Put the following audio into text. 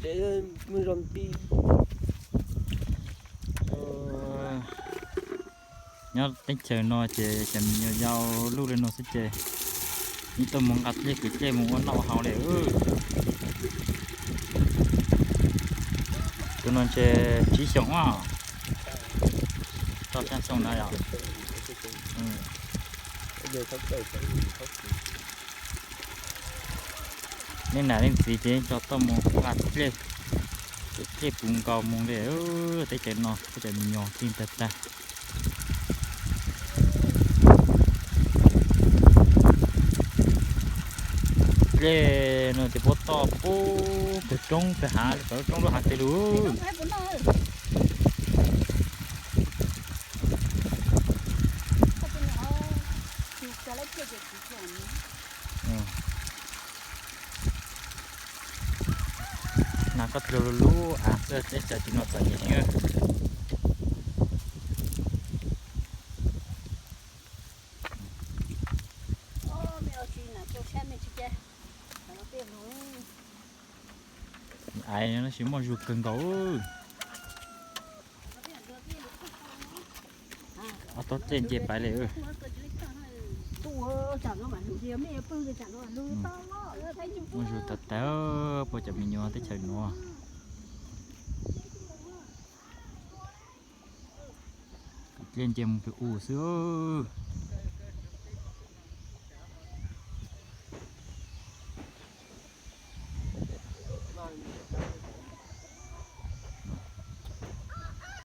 Nyob teb chaws no ces cov me nyuam yau luj li no xwb ces yeej tuaj mus nqa dlej kwv dlej mus ua noj ua haus li. Tus no ntshe tsib xyoos os, rau xya xyoo na yom. Nej nam leej txiv ces tso tuaj mus nqa dlej, kwv dlej puv nkaus mus li. Teb chaws no peb cov me nyuam txij tag tag. Dlej no ces puab toj puag pem roob pem hav, pem roob lub hav twg lug. Nas koj tus lub lub av xwb, teb chaws tim no txom nyem heev. Ais no tab sis muaj zug kawg nkaus. Ob tog dlej nce pais li. Muaj zug tag tag puab cov me nyuam teb chaws nuav. Dlej nce mus pem u xwb.